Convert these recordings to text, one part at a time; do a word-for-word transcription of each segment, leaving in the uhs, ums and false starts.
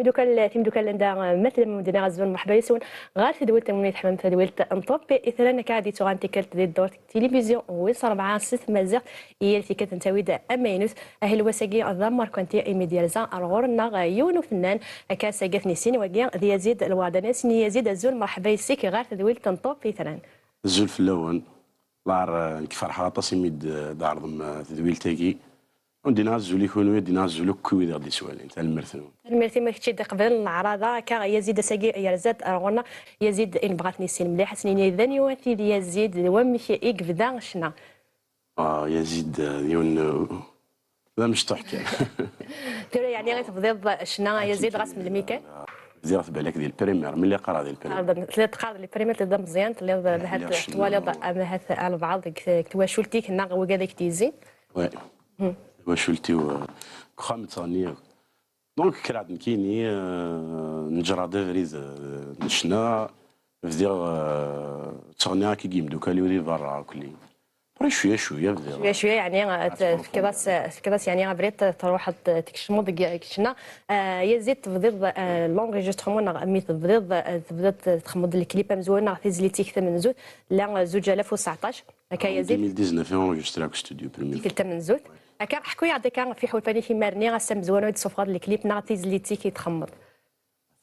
Timeddukal, timeddukal anda ma tellam, medden azul, merḥba yes-wen ɣer tedwilt n Mmi Teḥmam, tedwilt n Ṭṭubbi Itran. Akka ad ittuɣal tikkelt di ddurt tilivizyu wis rebɛa s tmaziɣt, i yal tikkelt nettawi-d amaynut. Ahil wass-agi d amerkanti imi d-yerza ar ɣur-nneɣ yiwen ufennan, akka ass-agi ad t-nissin, wagi d Yazid Lwardan. Ass n Yazid, azul, merḥba yes-k ɣer tedwilt n Ṭṭubbi Itran. Azul fell-awen. Laɛer, eh, nekk ferḥeɣ aṭas imi d-, d-tɛerḍem, eh, tedwilt-agi. Ur d-iniɣ azul i kunwi, ad d-iniɣ azul akk i wid i ɣ-d-yeswalin. Tanemmirt-nwen. Tanemmirt-im a kečč i d-iqeblen leɛraḍ-a. Akka Yazid ass-agi yerza-d ar ɣur-neɣ. Yazid i nebɣa ad t-nissin mliḥ, ad s-nini d anwa-t Yazid, d wamek i yebda ccna? Ah, Yazid, eh, d yiwen, eh, d amecṭuḥ kan. Tura yeɛni i tebdiḍ ccna, Yazid, ɣas melmi kan? Bdiɣ-t balak di lprimaire, mliɣ qqareɣ di lprimaire. Qqareḍ, telliḍ teqqareḍ di lprimaire, telliḍ d ameẓyan, telliḍ ahat tettwaliḍ amahat albaɛḍ deg, deg twacult-ik neɣ wigad i k-d-yezzin? Ouais. Twacult-iw, eh, deg uxxam ttɣenniɣ. Donc, kkreɣ-d nekkini, eh, neǧreɣ-d abrid, eh, n ccna, bdiɣ, eh, ttɣenniɣ akka i yimdukal-iw di berra akk-lli. Après, cwiya, cwiya, bdiɣ. Cwiya, cwiya, yeɛni, eh, tefkiḍ-as, eh, tefkiḍ-as, yeɛni, abrid, eh, truḥeḍ, eh, tkecmeḍ deg, deg ccna. Eh, Yazid, tebdiḍ, eh, l'enregistrement, neɣ mi tebdiḍ, eh, tebdiḍ, eh, txedmeḍ lklip amezwaru, neɣ tizlit-ik tamenzut, la, eh, zuǧ alaf u tseɛṭac. Akka, Yazid? En deux mille dix-neuf i enregistré deg studio premier. Tikkelt tamenzut. Akka, ḥku-yaɣ-d akka ɣef iḥulfan-ik imarni, ass amezwaru i d-tessufɣeḍ lklip neɣ tizlit-ik i txemmeḍ?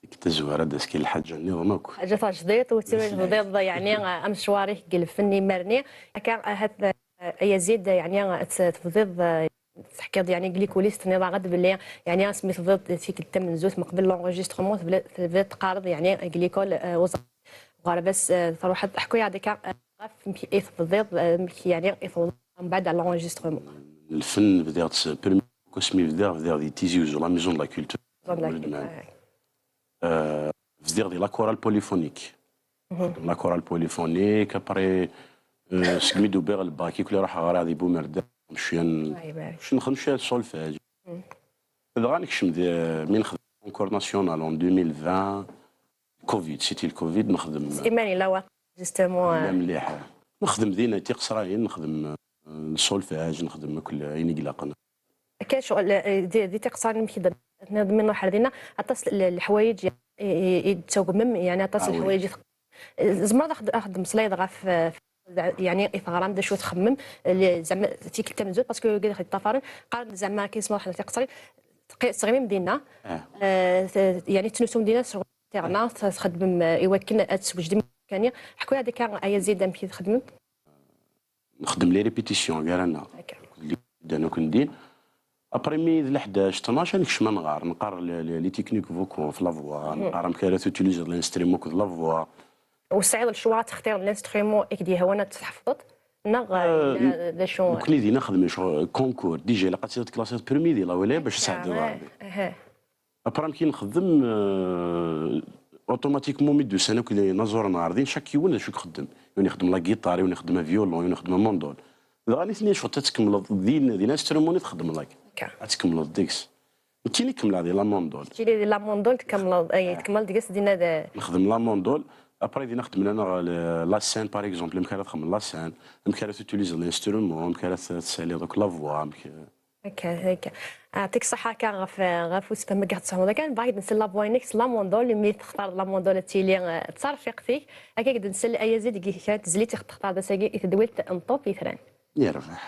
Tikkelt tazwara d askil lḥaǧa nniḍen akk. Ḥaǧa tajdiṭ, u tura tebdiḍ, yeɛni, amecwar-ik deg lfen imarni. Akka, ahat, eh, Yazid, yeɛni, ad t-, tebdiḍ, eh, teḥkiḍ, yeɛni, deg likul-is, tenniḍ-aɣ-d belli, yeɛni, asmi tebdiḍ tikkelt tamenzut, meqbel l'enregistrement, tebla-, tebdiḍ teqqareḍ, yeɛni, deg likul, eh, uẓ-, uɣerbaz, eh, truḥeḍ, ḥku-yaɣ-d akka, eh, ɣef amek i tebdiḍ, eh, amek, yeɛni, i tewḍeḍ mbeɛd l'enregistrement. Lfen bdiɣ-t s-, premier, asmi bdiɣ, bdiɣ di Tizi Uzzu, la maison de la culture. Maison de la culture, ouais. Euh, bdiɣ di la chorale polyphonique. Mhm. La chorale polyphonique, après, euh, segmi d-ubiɣ lbak, ikuli ruḥeɣ ɣer Ɛdi Bumerda, cwiya n-, cwiya nxeddem cwiya de solfège. Mhm. Dɣa nekcem di, mi nexdem concours national en deux mille vingt, covid, c'était le covid, nexdem. Iman yella wa, justement, yella, euh, mliḥ. Nexdem dinna tiqesrayin, nexdem, euh, solfège, nexdem akk ayen i ilaqen. Akka ccɣel, eh, di, di tiqesranin, amek i d-, tenniḍ mi nruḥ ar dinna, aṭas n leḥwayeǧ i, i, i d-tagmem, yeɛni aṭas n leḥwayeǧ i teq-, eh, tzemreḍ ad ɣ-d-, ad ɣ-d-tmeslayeḍ ɣef, eh, yeɛni i teɣram, d acu txemmem, eh, zeɛma tikkelt tamenzut, parce que wigad i ɣ-d-yeṭṭafaren, qqaren-d zeɛma akken i ssneɣ ḥna tiqesranin, teqqi-, tettɣimim dinna, eh, te-, yeɛni tettnusum dinna s tiɣna, txeddmem, eh, i wakken ad teswejdem kan-nni. Ḥku-yaɣ-d akka, a Yazid, amek i txeddmem? Nxeddem les répétitions gar-aneɣ. D'accord. Akked li ddan akk ndin. Après, mi d leḥdac, tnac, ad nekcem ad nɣar, nqar le-, le-, les techniques vocaux f la voix, nqar amek ara tutilizeḍ l'instrument akked la voix. Ur tesɛiḍ lecɣal ad textireḍ l'instrument i k-d-yehwan ad t-tḥefḍeḍ? Neɣ, euh, yella d acu? Nekkni dinna xedmen ccɣel, concours, déjà ilaq ad tiliḍ tklasiḍ premier di la wilaya bac tesɛeddiḍ Ɛarabi. Après, amek i nxeddem, euh, automatiquement, mi d-usan akk inaẓuren ɣer din, chaque yiwen d acu i ixeddem. Yiwen ixeddem la guitare, yiwen ixeddem aviolon, yiwen ixeddem amandol. Dɣa nitni, cɣel ad tkemmleḍ din, di l'instrument i txeddmeḍ akka. Ad tkemmleḍ deg-s. Nekkini kemmleɣ di la mandol. Keččini di la mandol, tkemmleḍ, ay, tkemmleḍ deg-s dinna d- Nexdem la mandol, après dinna xedmen-aneɣ le-, la scène, par exemple, amek ara txedmeḍ la scène, amek ara tutilizeḍ l'instrument, amek ara t-, tessaliḍ akk la voix, amek. Akka, akka. Ɛṭik ṣṣeḥḥa akka ɣef, ɣef usefhem i ɣ-d-tessehmeḍ akka. Nebɣa ad nsel la voix-inek s la mandol, imi textareḍ la mandol ad tili, eh, d tarfiqt-ik. Akka i d-nsel a Yazid deg kra n tezlit i ɣ-d-textareḍ ass-agi i tedwilt n Ṭṭubbi Itran. Yerbeḥ.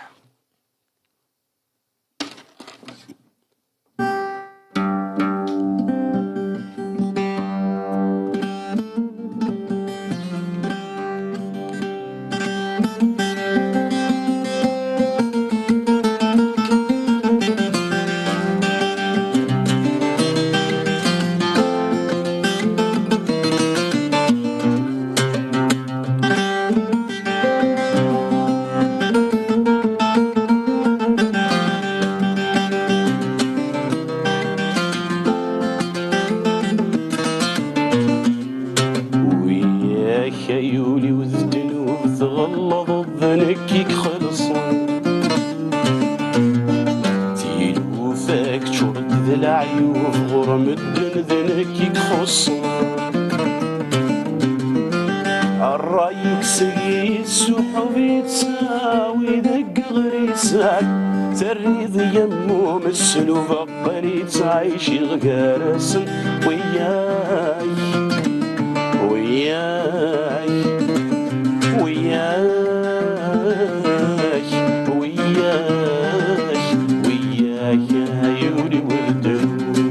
Wiyak ay ul-iw d ddnub tɣelḍeḍ, d nekk i ixelṣen. Tilufa-k ččurent d leɛyub, ɣur medden d nekk i ixuṣṣen. Ṛṛay-ik seg-i yessuḥub, yettawi deg iɣrisen. Terriḍ yemmum s lubeqqel i ttɛiciɣ gar-asen. Wiyyak, wiyyak, wiyyak, wiyyak, wiyyak, ay ul-iw d ddnub.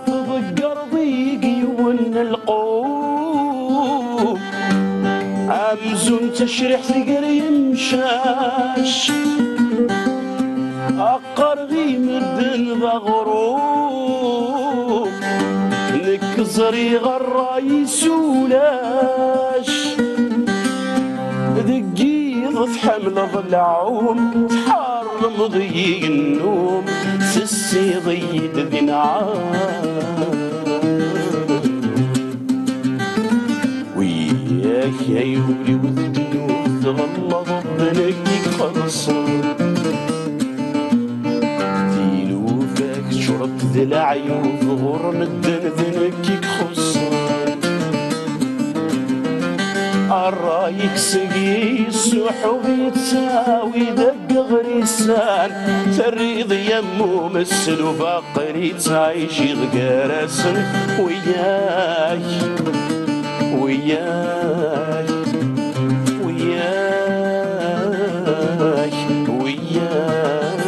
Tḍeggreḍ-iyi deg yiwen n lqum, amzun d tacriḥt gar yemcac. Qqareɣ i medden d aɣrum, nekk ẓriɣ ṛṛay-is ulac. Deg yiḍ tḥemmleḍ lɛum, tḥeṛṛmeḍ-iyi nnum, tessiḍ-iyi-d di nɛam. Wiyyak ay ul-iw d ddnub, tɣelḍeḍ d nekk i ixelṣen. Tilufa keččuṛent d leɛyub, ɣur medden d nekk i ixuṣṣen. Ṛṛay-ik seg-i yessuḥuɣ, yettawi-d ageɣrisan, terriḍ yemmum s lubeqqel i ttɛiciɣ gar-asen. Wiyyak, wiyyak, wiyyak, wiyyak,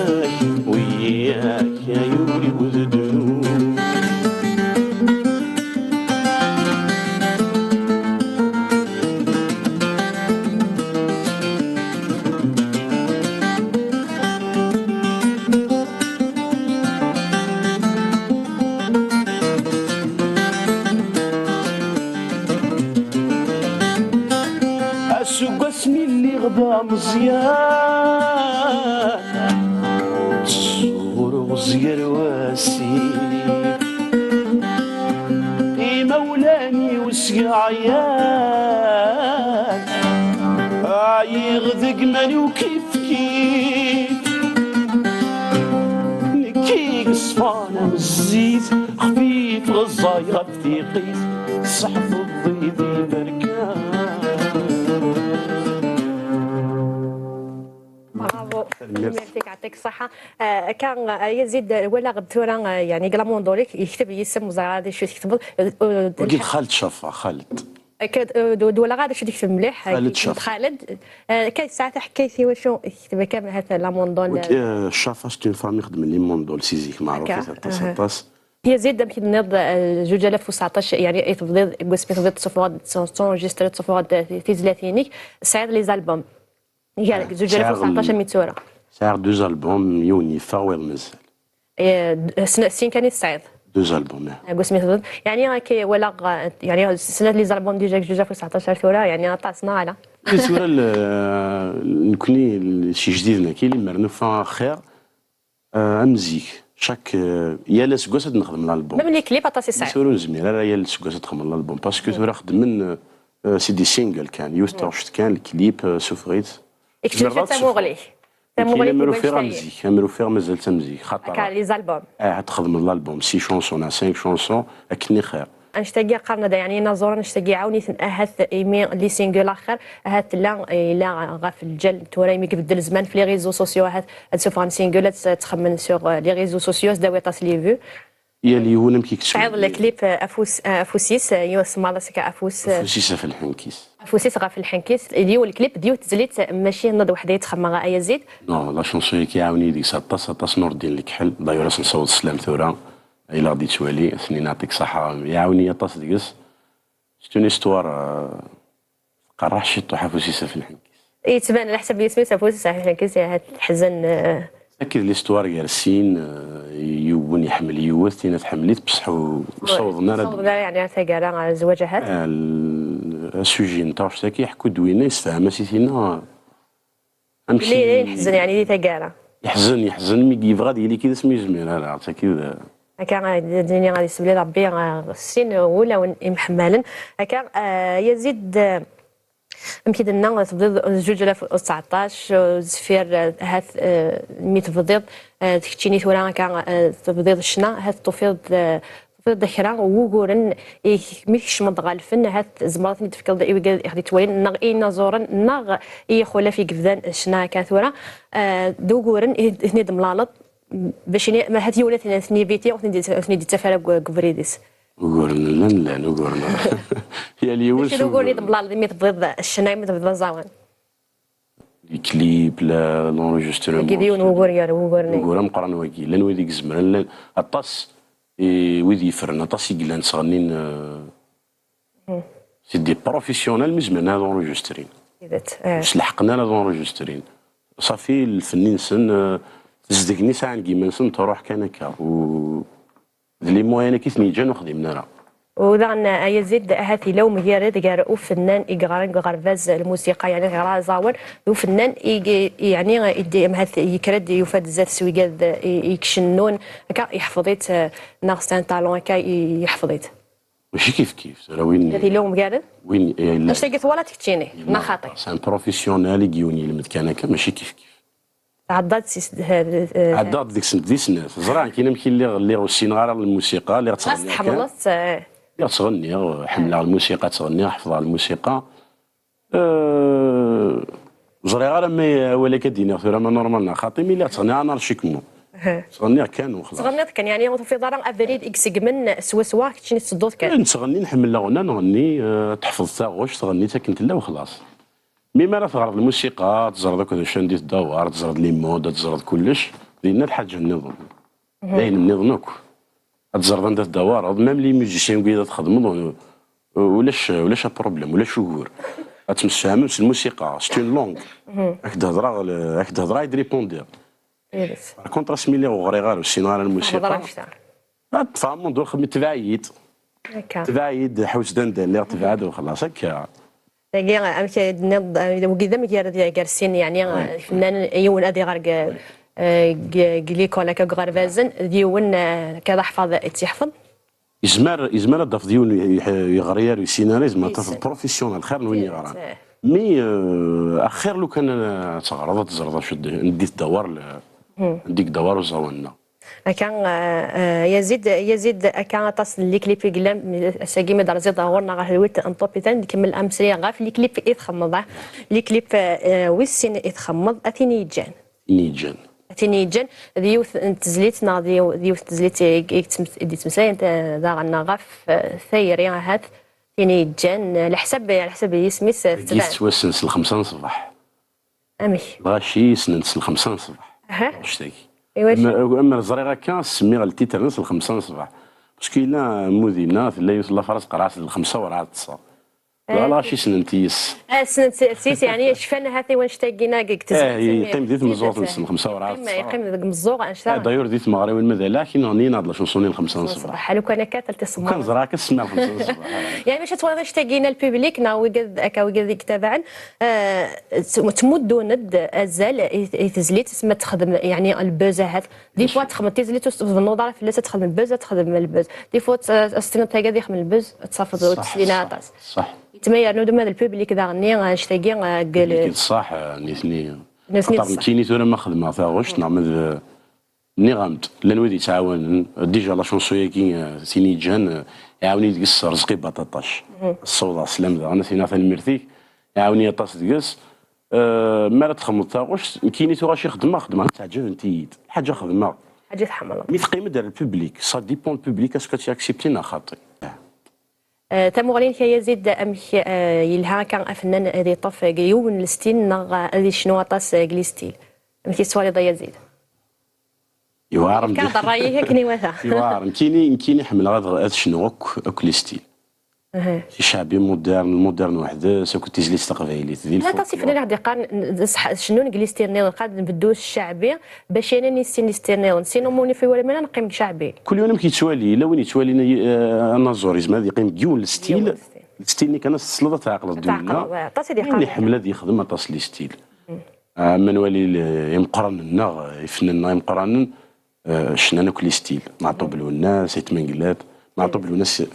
wiyyak, ay ul-iw d ddnub. Aseggas mi lliɣ d ameẓyan, ttṣubureɣ zger wasif. Imawlan-iw sgeɛyan, ɛyiɣ deg iman-iw kifkif. Nekk i yeṣfan am zzit, xfif ɣeẓẓay ɣef tiqit, tseḥfeḍ-iyi di berkan. Bravo. Tanemmirt-ik, yeɛṭik ṣṣeḥḥa. Ah, akka, ah, Yazid, ah, walaɣ-d tura, ah, yeɛni, deg la mandole yekteb yisem, ur ẓriɣ ara d acu tketbeḍ. Ah, ah, wagi d Xaled Cafa, Xaled. Akka, ah, d-, d-walaɣ ara d acu tekteb mliḥ, ah, Xaled Cafa. Xaled. Ah, akka, tesɛa taḥkayt i wacu tekteb akka, ahat la mandole. Wagi, ah, Cafa, c'est une famille xedmen les mandoles si zik, meɛrufit aṭas, aha, aṭas. Yazid, amek i d-tenniḍ, ah, zuǧ alaf u tseɛṭac, yeɛni, i tebdiḍ, deg wasmi tebdiḍ tessufɣeḍ, tenregistriḍ, tessufɣeḍ, ah, tizlatin-ik, tesɛiḍ les albums. Gar zuǧ alaf u tseɛṭac am i d tura. Sɛiɣ deux albums, yiwen yeffeɣ, wayeḍ mazal. Eh, d-, sna-, sin kan i tesɛiḍ? Deux albums, eh. Deg wasmi tebdiḍ. Yeɛni, akka walaɣ, eh, yeɛni, snat les albums déjà deg zuǧ alaf u tseɛṭac ar tura, yeɛni, aṭas, neɣ ala? I tura, l-, nekni, l-, si jdiden-agi, limer nufa axir, eh, am zik. Chaque, eh, yal aseggas ad nexdem l'album. Même les clips, aṭas i tesɛiḍ? Tura ur nezmir ara yal aseggas ad nexdem l'album, parce que tura xedmen, eh, Eh, c'est des singles kan, yiwet taɣect kan, lklip, eh, sufeɣ-it. I kečč d acu d tamuɣli-k? Tamuɣli-k amer ufiɣ am zik, amer ufiɣ mazal-tt am zik, xaṭer akka, les albums. Ah, ad txedmeḍ l'album, six chansons, neɣ cinq chansons, akken i xir. Annect-agi qqaren-d, yeɛni, inaẓuren, annect-agi iɛawen-iten ahat imi les singles axir, ahat tella, eh, yella ɣef lǧal, tura imi ibeddel zzman, f les réseaux sociaux, ahat ad sufɣen single, ad tt-, ad txemmen sur, eh, les réseaux sociaux, ad d-tawi aṭas les vues. Yal yiwen amek i yettwali. Tesɛiḍ le clip, eh, afus, eh, afus-is, eh, yiwen semmaḍ-as akka afus, eh, afus-is ɣef lḥenk-is. Afus-is ɣef lḥenk-is. Yiwen le clip d yiwet tezlit, eh, mačči nneḍ weḥd-i i ttxemmeɣ, a Yazid. Non, la chanson-agi iɛawen-iyi deg-s aṭas, aṭas, Nurdin Lekḥel. D'ailleurs, ad s-nessaweḍ sslam tura, ila ɣ-d-yettwali, ad s-nini yeɛṭik ṣṣeḥḥa, iɛawen-iyi aṭas deg-s. C'est une histoire, euh, tqerreḥ ciṭuḥ, afus-is ɣef lḥenk-is. Yettban leḥsab yisem-is afus-is ɣef lḥenk-is, ahat teḥzen, eh. Akked l'histoire gar sin, eh, yiwen iḥemmel yiwet, tina tḥemmel-it, bṣeḥ ur, ur ssawḍen ara. Ur ssawḍen ara, yeɛni, ar taggara, ar zzwaǧ ahat. Eh, l-, asuji n taɣect-agi, iḥekku-d winna, yessefhem-as i tina. Amek i, i yeḥzen, yeɛni, di taggara? Yeḥzen, yeḥzen mi yebɣa ad yili kid asmi yezmir ara, ttaki d. Akka, eh, d-, d-nini ad yesseblil Rebbi, eh, sin wulawen imḥemmalen. Akka, eh, Yazid, eh, Amek i d-nenna, tebdiḍ zuǧ alaf u tseɛṭac, eh, zfir, eh, ahat, eh, mi tebdiḍ, eh, d keččini tura akka, eh, tebdiḍ ccna, ahat tufiḍ, eh, tufiḍ kra n wuguren i k-, mi tkecmeḍ ɣer lfen, ahat tzemreḍ ad ten-id-tefkeḍ i wigad i ɣ-d-yettwalin, neɣ i inaẓuren, neɣ i yixulaf i yebdan ccna akka tura, eh, d uguren i ten-id-temlaleḍ, bac ini, ma ahat yiwen ad ten-, ad ten-yiviti, ur ten-id-, ur ten-id-yettaf ara deg, deg ubrid-is. Uguren llan, llan uguren. Yal yiwen Mačči d uguren i temlaleḍ imi tebdiḍ ccna, imi tebdiḍ aẓawan. Les clips, la, l'enregistrement. Wagi d yiwen wugur gar wuguren-agi. Ugur ameqqran wagi. Llan wid i izemren, llan aṭas i wid yeffren, aṭas i yellan ttɣennin, euh, c'est des professionnels, mi zemren ad enregistrin. Tidet, eh. Ur sleḥqen ara ad enregistrin. Ṣafi, lfenni-nsen, euh, tezdeg-nni sɛan deg yiman-nsen, truḥ kan akka. U d les moyens-agi i ten-yeǧǧan ur xdimen ara. U daɣen, a Yazid, ahat yella umgarad gar ufennan i yeɣran deg uɣerbaz n lmusiqa, yeɛni yeɣra aẓawan, d ufennan i, i, yeɛni i d-, ahat yekker-d, yufa-d zdat-s wigad i, i icennun, akka, yeḥfeḍ-it, eh, neɣ c'est un talent, akka, i, yeḥfeḍ-it. Mačči kif kif, tura win Ahat yella umgarad? Win, eh, yella. Anect-agi twalaḍ keččini, neɣ xaṭi? C'est un professionnel i yiwen yelmed kan akka, mačči kif kif. Tɛeddaḍ si s-, eh, eh, Ɛeddaɣ deg-sent di snat. Ẓriɣ kan amek i lliɣ, lliɣ ur ssineɣ ara lmusiqa, lliɣ Ɣas ttɣenniɣ kan. Tḥemmleḍ-tt, eh. Lliɣ ttɣenniɣ, ḥemmleɣ lmusiqa, ttɣenniɣ, ḥeffḍeɣ lmusiqa. Euh, ẓriɣ ara ma awal akka d-iniɣ tura ma normal neɣ xaṭi, mi lliɣ ttɣenniɣ anarchiquement. Ttɣenniɣ kan u xlaṣ. Ttɣenniḍ kan, yeɛni ur tufiḍ ara abrid i iseggmen swaswa keččini tettedduḍ kan. Nettɣenni, nḥemmel leɣna, nɣenni, euh, teḥfeḍ taɣect, tɣenni-tt akken tella u xlaṣ. Mi mi ara teɣreḍ lmusiqa, ad teẓreḍ akk d acu anda i tdawar, ad teẓreḍ les modes, ad teẓreḍ kullec, dinna d lḥaǧa nniḍen. D ayen nniḍen akk. Ad teẓreḍ anda tdawareḍ, même les musiciens wid ad txedmeḍ, u-, ulac, ulac problème, ulac ugur. Ad temsefhamem s lmusiqa, c'est une langue. Ad k-d-hedreɣ, ad k-d-hedreɣ, ad d-répondiḍ. Par contre, asmi lliɣ ur ɣriɣ ara, ur ssineɣ ara lmusiqa. Ad tfehmeḍ ur xedmeɣ, tbeɛ-iyi-d. Akka. Tbeɛ-iyi-d, ḥews-d anda lliɣ, tebɛed u xlaṣ, akka. Dagi, amek ay d-tenniḍ, wagi d amgarad gar sin, yeɛni, lfennan, yiwen ad iɣer deg, eh, deg, deg likol akka deg iɣerbazen, d yiwen, eh, akka d aḥfaḍ i tt-yeḥfeḍ. Yezmer, yezmer ad d-tafeḍ yiwen ur yeɣri ara, ur yessin ara, yezmer ad t-tafeḍ professionnel, xir n win yeɣran. Mi, eh, axir lukan ad teɣreḍ, ad teẓreḍ acu d-, anda i tdawar l-, anda i yedawar uẓawan-nneɣ. Akka, eh, eh, Yazid, Yazid, akka aṭas n les clips i yellan, ass-agi mi d-terziḍ ɣur-neɣ ɣer telwit n Top Ten, nkemmel amesri ɣef les clips i txemmeḍ, ah. Les clips, eh, wis sin i txemmeḍ, a tin yeǧǧan. Tin yeǧǧan. A tin yeǧǧan, d yiwet n tezlit, neɣ d yiw-, d yiwet n tezlit i, i yettmes-, i d-yettmeslayen, eh, daɣen ɣef, eh, tayri, ahat, tin yeǧǧan, eh, leḥsab, leḥsab n yisem-is, eh, Deg tettban. Yettwassen s lxemsa n ṣṣbeḥ. Amek? Lɣaci ssnen-t s lxemsa n ṣṣbeḥ. Aha. Taɣect-agi. Iwacu? Am, am ẓriɣ akka, semmiɣ ltiter-nni s lxemsa n ṣṣbeḥ. Parce que yella Mudina, tella yiwet n lafras qqareɣ-as d lxemsa werɛad ṭṭseɣ. Ah. Lɣaci ssnen-t yis. Ah, ssnen-t s-, s-, yeɛni cfan ahat i wanect-agi-nni deg tezlit. Ah, yeqqim di tmeẓẓuɣt-nsen lxemsa werɛad ṭṭseɣ. Yeqqim, yeqqim deg meẓẓuɣ, anect-a. Ah, d'ailleurs, di tmeɣriwin ma d ala, akin ɣennin-aɣ-d la chanson-nni lxemsa n ṣṣbeḥ. Lukan akka, tal tis-, Kan ẓriɣ akka, semmiɣ lxemsa n ṣṣbeḥ. Yeɛni, maca twalaḍ anect-agi-nni, le public, neɣ wigad akka, wigad i yetabaɛen, eh, tt-, ttmuddun-d azal i, i tezlit, asmi ad texdem, yeɛni, lbuzz ahat. Des fois, txedmeḍ tizlit ur tbennuḍ ara fell-as, ad texdem lbuzz, ad texdem lbuzz. Des fois, tt-, ad s-tiniḍ tagi ad ixdem lbuzz, ad tafeḍ ur teslin ara aṭas. Ṣṣeḥ. Yettma yernu d uma d le public daɣen-nni, anect-agi, eh, deg le public d ṣṣeḥ, eh, nitni. Nitni d ṣṣeḥ. Xaṭer nekkini tura ma xedmeɣ taɣect, neɣ ma d, Nniɣ-am-d, llan wid yettɛawanen, déjà la chanson-agi, euh, tin yeǧǧan, euh, iɛawen-iyi deg-s Rezqi Baṭaṭac. Ssawḍeɣ sslam daɣen, ad s-iniɣ tanemmirt-ik, iɛawen-iyi aṭas deg-s. Euh, mi ara txedmeḍ taɣect, nekkini tura acu i xedmeɣ, xedmeɣ, ttaɛǧabent-iyi-d. Lḥaǧa xedmeɣ. Ḥaǧa tḥemmleḍ. Mi teqqim-d ar le public, ça dépend le public, est-ce que tu-acceptes neɣ xaṭi? Euh, tamuɣli-inek a Yazid, amek, euh, yelha akka afennan ad iṭṭef deg yiwen n lestil neɣ ad icnu aṭas deg lestil? Amek i tettwaliḍ a Yazid? Yewɛer. Fkan-d ṛṛay-ik akken iwata. Yewɛer. Nekkini, nekkini ḥemmleɣ ad, ad cnuɣ akk, akk les styles. Aha. Si cceɛbi, moderne, moderne weḥd-s, akked tizlit taqbaylit. Di lfuq. Aṭas ifennanen i ɣ-d-yeqqaren, d ṣṣeḥ, cennun deg les styles nniḍen, qad nbeddu s cceɛbi, bac ayen i sin les styles nniḍen. Sinon, ma ur nufi wara, ma neqqim deg cceɛbi. Kul yiwen amek yettwali, yella win yettwalin, eh, anaẓur, yezmer ad yeqqim deg yiwen n lestil. Yiwen n lestil. Lestil-nni kan ad s-tesleḍ, ad tɛeqleḍ. Ad tɛeqleḍ, aṭas i d-yeqqaren. Win iḥemmel ad yexdem aṭas lestil. Am ma nwali l-, imeqqranen-nneɣ, ifennanen-nneɣ imeqqranen, eh, cnan akk les styles. Meɛṭub Lwennas, Ayt Mengellat. Meɛṭub Lwennas,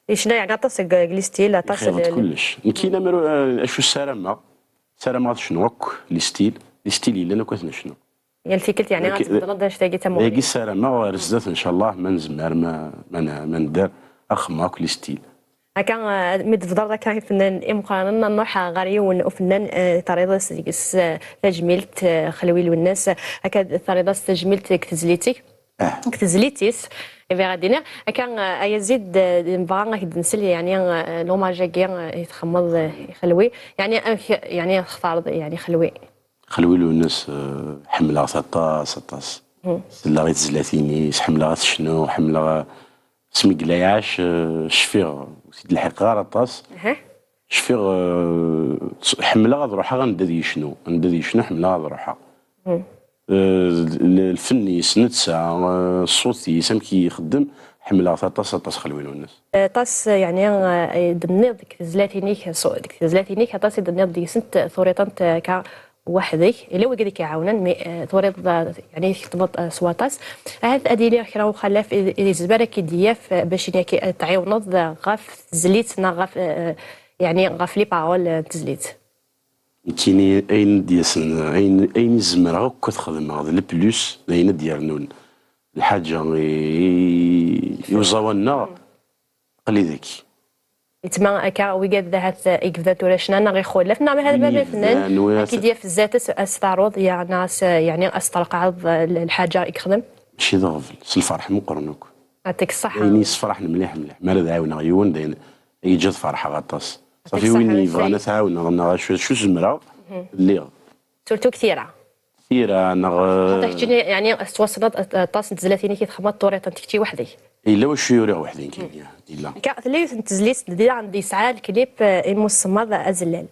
Yecna yeɛni aṭas deg, deg listil, aṭas. Ixeḍ-d kullec. Nekki namer, eh, acu ssarameɣ? Ssarameɣ ad cnuɣ akk listil, listil yellan akk ad ten-cnuɣ. Yal tikkelt yeɛni ad tbeddleḍ annect-agi d tamuɣli. Dagi ssarameɣ ar zdat ncallah ma nezmer, ma, ma, ma nedder, ad xedmeɣ akk listil. Akka, eh, mi d-tebḍeḍ akka ifennanen imeqqranen, ad nruḥ ɣer yiwen ufennan, eh, terriḍ-as deg-s, eh, tajmilt, eh, Xelwi Lwennas, akka terriḍ-as tajmilt deg tezlit-ik, deg tezlit-is, i bɣiɣ ad d-iniɣ. Akka, eh, ay Azid, eh, nebɣa ad k-d-nsel, yeɛni, eh, l'hommage-agi, eh, i txemmeḍ, eh, i Xelwi, yeɛni amek, yeɛni textareḍ, yeɛni Xelwi? Xelwi Lwennas, eh, ḥemmleɣ-t aṭas, aṭas. Selleɣ i tezlatin-is, ḥemmleɣ ad tecnu, ḥemmleɣ, eh, asmi yella iɛac, eh, cfiɣ, ur t-id-lḥiqeɣ ara aṭas. Cfiɣ, eh, ḥemmleɣ ad ruḥeɣ anda ad yecnu, anda ad yecnu ḥemmleɣ ad ruḥeɣ. Eh, l-, lfenn-is, netta, eh, ṣṣut-is, amek i ixeddem, ḥemmleɣ-t aṭas, aṭas Xelwi Lwennas. Aṭas, yeɛni, eh, i d-tenniḍ deg tezlatin-ik, ṣ-, deg tezlatin-ik, aṭas i d-tenniḍ deg-sent turiḍ-tent, eh, akka weḥd-k. Yella wigad i k-iɛawnen, mi, eh, turiḍ, eh, yeɛni tketbeḍ, eh, s waṭas. Ahat ad yili kra n uxalaf i, i yezmer ad k-id-yaf, eh, bac ad k-, ad tɛiwneḍ, eh, ɣef tezlit neɣ ɣef, eh, yeɛni ɣef les paroles, eh, n tezlit. Nekkini ayen i d-yasen, ayen, ayen i zemreɣ akk ad t-xedmeɣ d le plus, d ayen i d-yernun lḥaǧa i, i, i uẓawan-nneɣ, aql-i dagi. Yettma akka, wigad d ahat i yebdan tura ccna neɣ ixulaf, neɣ ma hada baba fennan, ad k-id-yaf zdat-s, ad s-taruḍ, ya-, neɣ as-, yeɛni ad s-tṛeqɛeḍ, eh, l-, lḥaǧa i yexdem? Mačči d aɣbel, s lferḥ meqqren akk. Ɛṭik ṣṣeḥḥa. Ayen yessefraḥen mliḥ mliḥ. Mi ara d-ɛiwneɣ yiwen, d ayen i yeǧǧa ad ferḥeɣ aṭas. Ṣafi win yebɣan ad t-ɛawneɣ neɣ acu, acu zemreɣ, lliɣ. Surtout deg tira. Tira neɣ. Xaṭi keččini, yeɛni, tettwassneḍ aṭas n tezlatin-ik i txedmeḍ turiḍ-tent kečči weḥd-k. Yella wacu i uriɣ weḥd-i, yella. Akka, tella yiwet n tezlit diɣen yesɛa lklip, eh, imusemmaḍ Azellal.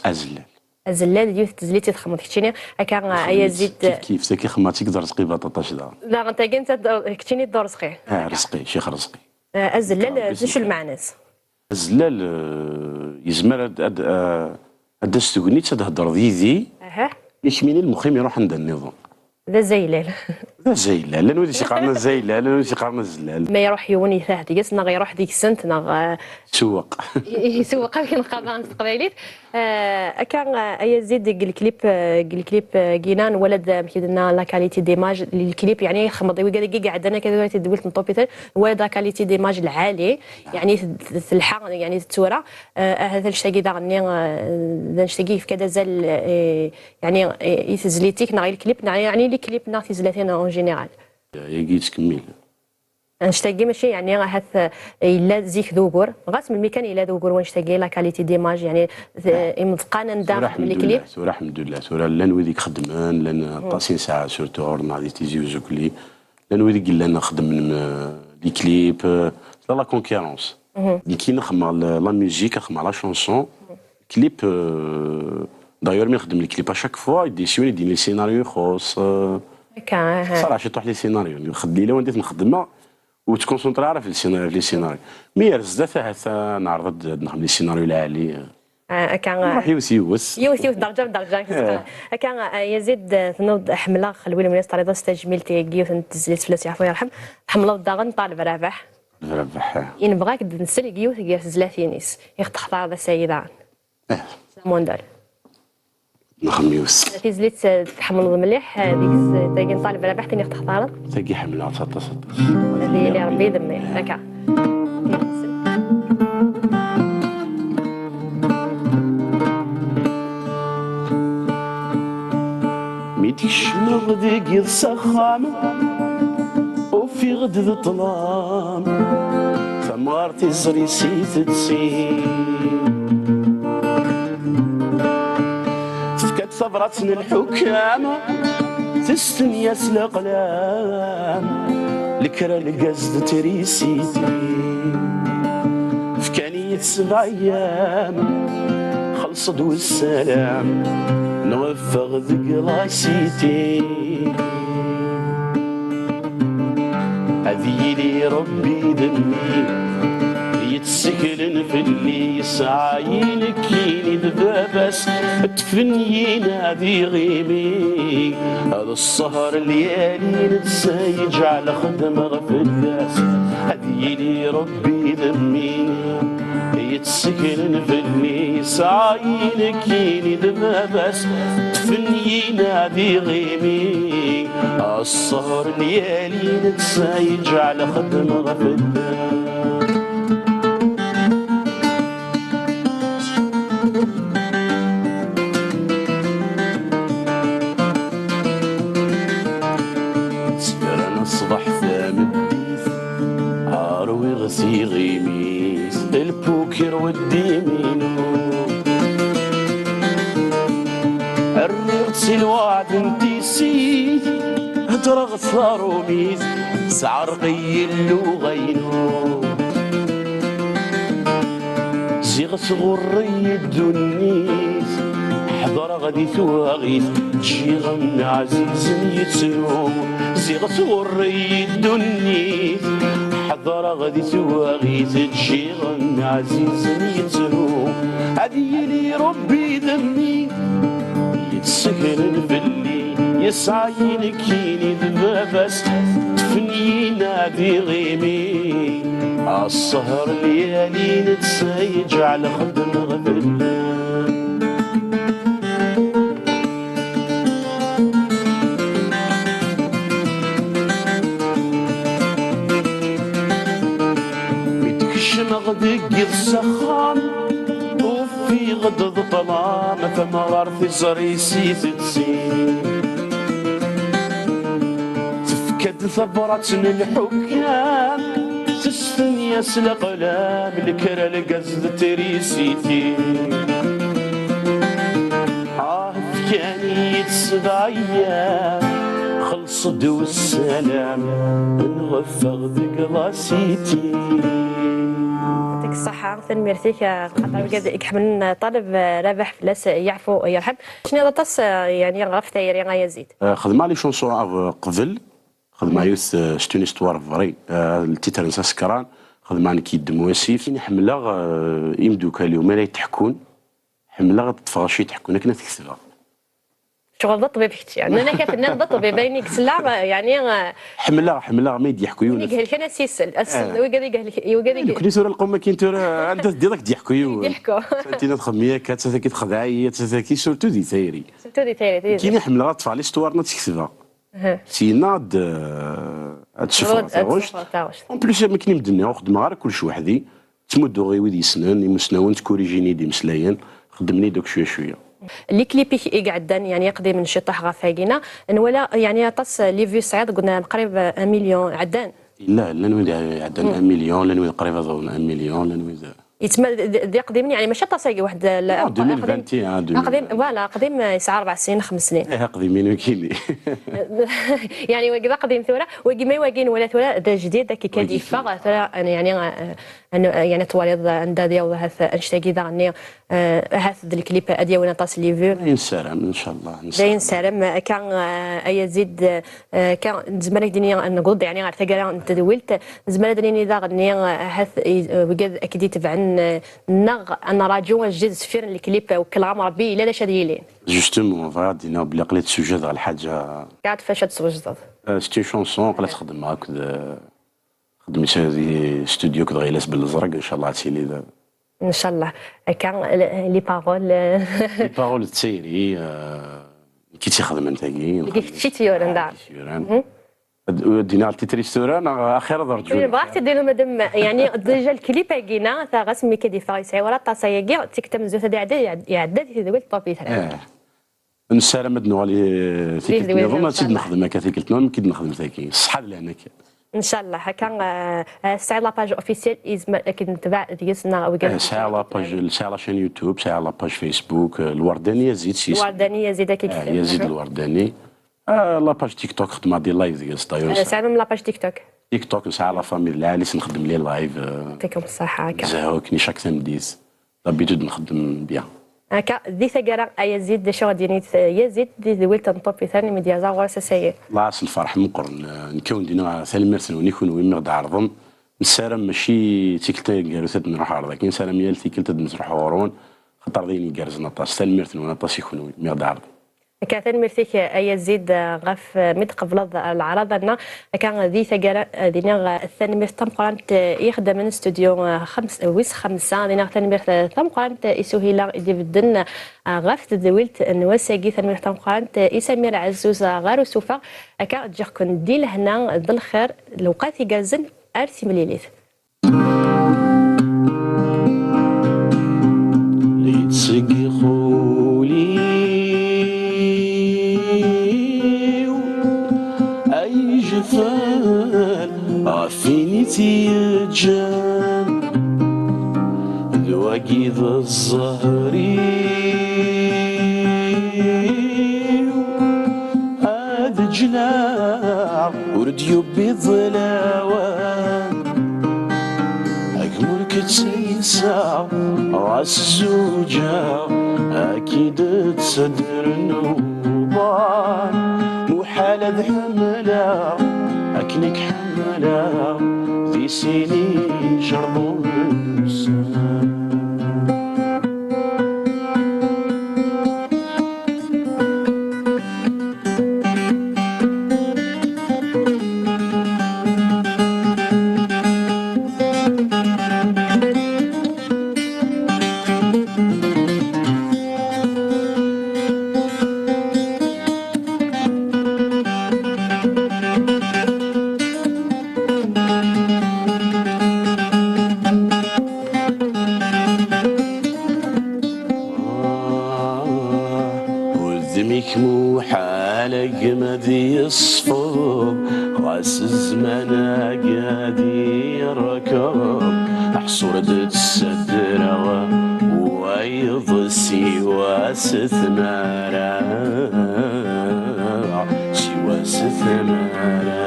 Azellal. Azellal d yiwet n tezlit i txedmeḍ keččini, akka, ay Azid. Kif kif, tagi xedmeɣ-tt-id Rezqi Baṭaṭac daɣen. Daɣen tagi netta keččini d Rezqi. Ah, Rezqi, Ccix Rezqi. Eh, azellal, d acu lmeɛna-s? Azellal, eh, yezmer ad, ad, eh, ad d-tas tegnit ad d-thedreḍ yid-i, yak mini lmux-im iruḥ anda nniḍen. D azaylal. D azaylal. Llan wid i s-iqqaren azaylal, llan wid i s-iqqaren azellal. Ma iruḥ yiwen yetah deg-s, neɣ iruḥ deg-sent, neɣ, eh, isewweq. Isewweq, amek neqqar daɣen s teqbaylit. Eh, akka, eh, ay Azid, deg lklip, eh, deg lklip, eh, gina, nwala-d, eh, amek i d-nenna, la qualité d'image, lklip, yeɛni, ixemmeḍ i wigad-agi iɛeddan akka tura tedwilt n Topital, nwala-d la qualité d'image lɛali, yeɛni, t-, t-, telḥa, yeɛni, d tura. Eh, ahat annect-agi daɣen-nni, eh, d annect-agi yefka-d azal, eh, yeɛni, eh, i tezlit-ik, neɣ i lklip, neɣ, yeɛni, lklip, neɣ tizlatin en général. Yagi yettkemmil. Annect-agi mačči, yeɛni, ahat, eh, yella zik d ugur, ɣas melmi kan yella d ugur wannect-agi, la qualité d'image, yeɛni, t-, imeḍqan anda xedmen lklip. Tura, ḥemdullah, tura, ḥemdullah, tura llan wid i ixeddmen, llan aṭas i nesɛa, surtout ɣur-neɣ di Tizi Uzukli, llan wid i yellan xeddmen, eh, les clips, eh, tella la concurrence. Nekki nxemmeɣ la, la musique, nxemmeɣ la chanson, clip, euh, d'ailleurs mi nxeddem le clip à chaque fois, yeddi s yiwen i d-yenna les scénarios ixuṣ, euh, akka, aha. Ṣaraḥ ciṭuḥ les scénarios, nxeddem, yella wanda i ten-xeddmeɣ, ur ttkonsentriɣ ara fi les scéna-, fi les scénarios. Mi ar zdat ahat, euh, neɛreḍ ad, ad nexdem les scénarios lɛali, euh. Ah, akka, nruḥ yiwet yiwet. Yiwet yiwet, derǧa derǧa. Akka, ah, Yazid, ah, tenniḍ-d ḥemmleɣ Xelwi Lwennas, terriḍ-as tajmilt i yiwet n tezlit fell-as, yeɛfu yerḥem. Tḥemmleḍ daɣen Ṭaleb Rabaḥ. Ṭaleb Rabaḥ, ah. I nebɣa ad k-d-nsel deg yiwet gar tezlatin-is i ɣ-textareḍ ass-agi daɣen. Ah. Samundal. Nexdem yiwet. Tizlit, eh, tḥemmleḍ mliḥ, eh, deg-s, eh, tagi n Ṭaleb Rabaḥ, tin i ɣ-textareḍ? Tagi ḥemmleɣ-tt aṭas, aṭas. Ad yili Rebbi d mmi, akka. Mi tkecmeḍ deg yiḍ s axxam, ufiɣ-d d ṭṭlam, tamɣart iẓri si tetti. Tefka-d tabrat n lḥukam, testen-yas leqlam, lekra, lgaz d trisiti. Fkan-iyi-d sebɛa ayyam, xelṣ-d wessalam, neɣ ffeɣ deg la cité. Ad yili Rebbi d mmi. Yetteklen fell-i, yesɛa-yi nekkini d baba-s, ṭṭfen-yi nadiɣ imi. Ad ssehr lyali netta yeǧɛel xedmeɣ fell-as, ad yili Rebbi d mmi. Yetteklen fell-i, yesɛa-yi nekkini d baba-s, ṭṭfen-yi nadiɣ imi. Ssehr lyali netta yeǧɛel xedmeɣ fell-as. Ttefren ṣṣbeḥ tameddit, rwiɣ tiɣimit, lpukir weddim-inu. Rriɣ-tt i lweɛd n tissit, heddreɣ tarumit, tesɛerq-iyi lluɣa-inu. Ziɣ tɣurr-iyi ddunit, ḥeḍreɣ di twaɣit, ǧǧiɣ mmi ɛzizen yettru. Ziɣ tɣurr-iyi ddunit, ḥeḍreɣ di twaɣit, ǧǧiɣ mmi ɛzizen yettru. Ad yili Rebbi d mmi, yettsegren fell-i, yesɛa-yi nekkini d baba-s, ṭṭfen-iyi nadiɣ imi. Ssehr lyali netta yeǧɛel xedmeɣ fell-as. Mi d-kecmeɣ deg yiḍ s axxam, ufiɣ-d d ṭṭlam tamɣart iẓri si tetti. Tefka-d tabrat n lḥukam, testen-as leqlam, lekra, lgaz d trisiti. Ah, fkan-iyi-d sebɛa ayyam, xelṣ-d wessalam, nɣeffeɣ deg la city. Yɛṭik ṣṣeḥḥa, tanemmirt-ik, xaṭer wigad i iḥemmlen ṭṭaleb, Rabaḥ fell-as yeɛfu yerḥem. Tecniḍ aṭas, yeɛni, ɣef tayri, ay Azid. Xedmeɣ les chansons av-, qbel, xedmeɣ yiwet, eh, c'est une histoire vraie, eh, le titre-nnes Asekran, xedmeɣ nekk yeddem wasif. Ini ḥemmleɣ, eh, imeddukal-iw mi ara yi-d-ḥekkun, ḥemmleɣ ad ṭṭfeɣ acu i yi-d-ḥekkun akken ad t-ketbeɣ. Ccɣel d ṭṭbib kečč, yeɛni. Nnan-ak tenniḍ d ṭṭbib, ayen i yesla, eh, yeɛni, eh, ḥemmleɣ, ḥemmleɣ ma i d-yeḥku yiwen. Wigad i ihelken ad s-isel, ad s-, wigad i ihelken, wigad i... Nekkni tura lqum akin tura, anda teddiḍ ad k-d-yeḥku yiwen. Ad k-d-yeḥku. Ad tiniḍ xdem-iyi akka, ad tagi texdeɛ-iyi, ad tagi surtout di tayri. Surtout di tayri, di... Nekkini ḥemmleɣ ad ṭṭfeɣ l'histoire-nni ad tt-ketbeɣ. Syenna ad, ad d-ssufɣeɣ taɣect. En plus, am akken i m-d-nniɣ, ur xeddmeɣ ara kullec weḥd-i. Ttmudduɣ i wid yessnen, imusnawen, ttkurijin-iyi-d imeslayen, xeddmen-iyi-d akk cwiya cwiya. Les clips-ik i iɛeddan, yeɛni, iqdimen ciṭuḥ ɣef wagina, nwala, yeɛni, aṭas les vues tesɛiḍ, qrib un million ɛeddan. Yella, llan wid iɛeddan un million, llan wid qrib ad awḍen un million, llan wid... Yettma-, d, d iqdimen, yeɛni, mačči aṭas-agi, waḥed, la... Non, deux mille vingt et un, aqdim, deux mille vingt. Aqdim, voilà, aqdim, eh, yesɛa rebɛ snin, xems snin. Eh, aqdim-inu kini. Yeɛni, wagi d aqdim tura, wagi ma wagi nwala tura d ajdid, akka kan yeffeɣ, tura, yeɛni, eh, Anu-, yeɛni twaliḍ anda ad yaweḍ ahat annect-agi daɣen-nni, eh, ahat d lklip ad yawin aṭas les vues. Ayen nessaram, ncallah, d ayen nessaram. Nessaram, akka, eh, ay Azid, eh, akka nezmer ad d-nini, newweḍ-d yeɛni ɣer taggara n tedwilt, nezmer ad d-nini daɣen-nni, eh, ahat, eh, wigad ad k-d-itebɛen, eh, neɣ ad nraǧu ajdid sfir n lklip, eh, wekleɣ-am Rebbi, yella d acu ad yilin. Justement, bɣiɣ ad d-iniɣ belli aql-i ttewjadeɣ lḥaǧa. Kɛad fac ad twejdeḍ. Eh, c'est une chanson, aql-i ad tt-xedmeɣ akked, eh, Xedmeɣ-tt di studio akked Ɣilas Belezreg, ncallah ad tili d... Ncallah. Akka, les paroles, euh, les paroles d tayri, euh, nekk i tt-ixedmen tagi. Nekk i kečč i tt-yuran daɣen. Nekk i tt-yuran. Mhm. Ad, ad d-iniɣ titre-is tura, neɣ axir ad rǧun? Oui, bɣiɣ ad d-iniɣ, madame, yeɛni, déjà lklip-agi-na, ta ɣas mi akka d-yeffeɣ yesɛi wala aṭas ayagi, tikkelt tamenzut ad iɛeddi, iɛedda di tedwilt Top Itran. Eh. Nessaram ad nuɣal i tikkelt nniḍen, ad tt-id-nexdem akka tikkelt nniḍen, mi k-id-nexdem tagi. Ṣṣeḥḥa d lehna kan. Ncallah, akka, eh, eh, tesɛiḍ la page officielle, yezmer ad k-id-netbeɛ deg-s, neɣ wigad... Eh, sɛiɣ la page, sɛiɣ la chaîne YouTube, sɛiɣ la page Facebook, eh, Lwardani Yazid, s yisem. Lwardani Yazid, akka i... Eh, Yazid Lwardani. Ah, la page TikTok, xedmeɣ des lives deg-s, d'ailleurs. Eh, sɛiɣ même la page TikTok. TikTok, nesɛa la famille, lɛali, s nxeddem les lives, eh, yɛṭikum ṣṣeḥḥa, akka. Zehhu, kni chaque tameddit. D'habitude nxeddem bien. Akka, di taggara, ay Yazid, d acu ad d-yini Yazid di tedwilt n Top Itran imi d-yerza ɣur-s ass-agi? Lɛas lferḥ meqqren, eh, nekk ad wen-d-iniɣ tanemmirt-nwen i kunwi mi ɣ-d-ɛerḍem, Nessaram mačči d tikkelt taneggarut ad nruḥ ɣer dagi, nessaram yal tikkelt ad d-nruḥ ɣur-wen, xaṭer d ayen igerrzen aṭas. Tanemmirt-nwen aṭas i kenwi mi ɣ-d-ɛerḍem. Akka, tanemmirt-ik, a Yazid, ɣef mi d-tqebleḍ leɛraḍa-nneɣ. Akka, di taggara, ad iniɣ tanemmirt tameqqrant i ixeddamen n studio xems-, wis xemsa, ad iniɣ tanemmirt tameqqrant i Suhila i d-ibedden ɣef tedwilt n wass-agi, tanemmirt tameqqrant i Samir Ɛezzuz ɣer usuffeɣ. Akka, ǧǧiɣ-ken di lehna d lxir, lewqat igerrzen, ar timlilit. Yetteg ixul-iw ay jfel ɣef win i tt-yeǧǧan, d wagi d zzher-iw. Ad ǧǧleɣ ur d-yubbiḍ lawan. Agmul k-ttayseɣ ɣas zuǧeɣ, ad k-id-ttadren uḍan. Muḥal ad ḥemmleɣ akken i k-ḥemmleɣ, di sin ijerḍusen. Udem-ik muḥal a gma ad yeṣfeḍ, ɣas zzman-agi ad yerkeḍ. Aḥṣur d-ttadreɣ wayeḍ siwa s tmara, siwa s tmara.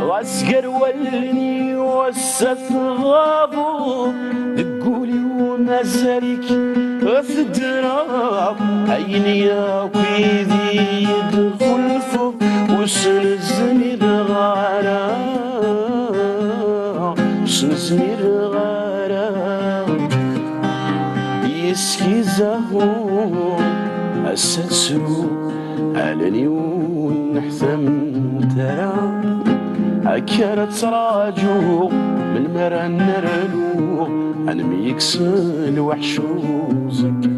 Ɣas gar wallen-iw ass-a tɣabeḍ, deg wul-iw mazal-ik teddreḍ. Ayen yakk i d iyi-d-txulfeḍ, ur s-nezmireɣ ara, ur s-nezmireɣ ara. Yes-k i zaɣeɣ ass-a ttru, allen-iw ur nneḥtament ara. Akka ara ttraǧuɣ melmi ara nernu, ad nemyekkes lweḥc uẓekka.